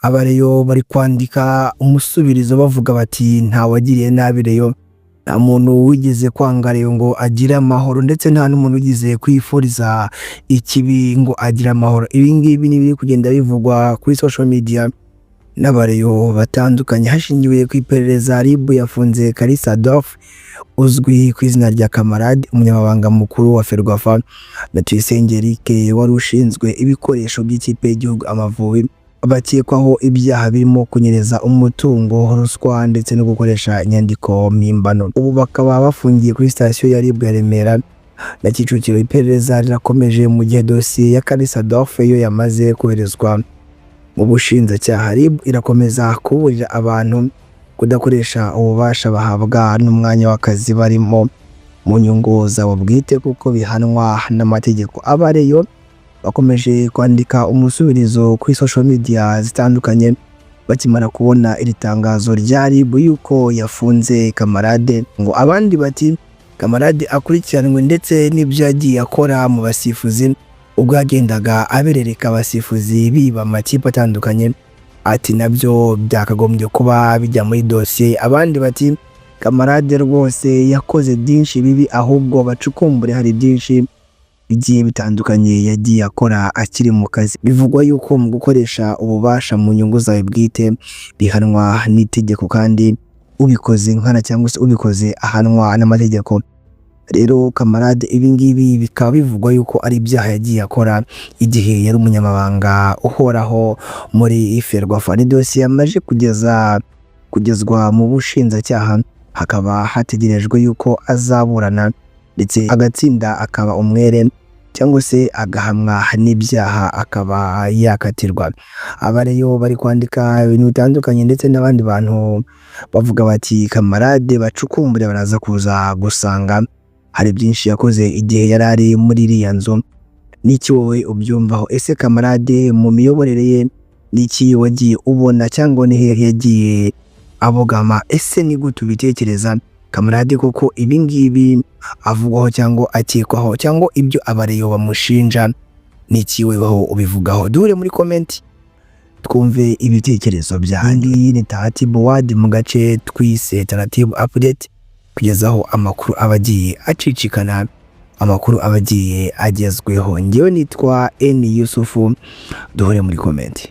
Aba Rayon bari kwandika umusubirizo, bavuga bati: "Ntawagiriye nabi Rayon, nta muntu wigeze kwanga Rayon ngo agire amahoro, ndetse nta n'umuntu wigeze kwifuriza ikibi ngo agire amahoro." Ibi ngibi ni ibiri kugenda bivugwa kuri social media n'aba Rayon batandukanye. Hashingiwe ku iperereza, RIB yafunze Kalisa Adolphe uzwi ku izina rya Kamarade, umunyamabanga mukuru wa FERWAFA, na Tuyisenge Eric wari ushinzwe ibikoresho by'ikipe y'igihugu Amavubi. Bakekwaho ibyaha birimo kunyereza umutungo, ruswa ndetse no gukoresha inyandiko mpimbano. Ubu bakaba bafungiye kuri sitasiyo ya RIB ya Remera na Kicukiro. Iperereza rirakomeje, mu gihe dosiye ya Kalisa Adolphe yo yamaze koherezwa mu bushinjacyaha. RIB irakomeza kuburira abantu kudakoresha ububasha bahabwa n'umwanya w'akazi barimo mu nyungu zabo bwite, kuko bihanwa n'amategeko. Aba Rayon bakomeje kwandika umusubirizo kuri social media zitandukanye bakimara kubona iri tangazo rya RIB yuko yafunze Kamarade. Ngo abandi bati: "Kamarade akurikiranwe ndetse n'ibyo yagiye akora mu basifuzi, ubwo yagendaga aberereka abasifuzi biba amakipe atandukanye," ati: "Nabyo byakagombye kuba bijya muri dosiye." Abandi bati: "Kamarade rwose yakoze byinshi bibi, ahubwo bacukumbure, hari byinshi bigiye bitandukanye yagiye akora akiri mu kazi." Bivugwa yuko mu gukoresha ububasha mu nyungu zawe bwite bihanwa n'itegeko, kandi ubikoze nkana cyangwa se ubikoze ahanwa n'amategeko. Rero Kamarade, ibi ngibi bikaba bivugwa yuko ari ibyaha yagiye akora igihe yari umunyamabanga uhoraho muri FERWAFA. Ni dosiye yamaze kugezwa mu bushinjacyaha, hakaba hategerejwe yuko azaburana ndetse agatsinda akaba umwere, cyangwa se agahamwa n'ibyaha akaba yakatirwa. Aba rero bari kwandika ibintu bitandukanye, ndetse n'abandi bantu bavuga bati: "Kamarade bacukumbure, baraza kuza gusanga hari byinshi yakoze igihe yari ari muri iriya nzu." N'iki wowe ubyumvaho? Ese Kamarade mu miyoborere ye n'iki wagiye ubona, cyangwa ni hehe yagiye abogama? Ese ni gute ubitekereza? Kamarade koko ibi ngibi avugwaho cyangwa akekwaho, cyangwa ibyo aba Rayon bamushinja, n'iki weho ubivugaho? Duhure muri comment twumve ibitekerezo byanyu. Iyi ni Taratibu Wadi mu gace twise Taratibu Update, kugezaho amakuru aba agiye acicikana, amakuru aba agiye agezweho. Ngewe nitwa N Yusufu, duhure muri comment.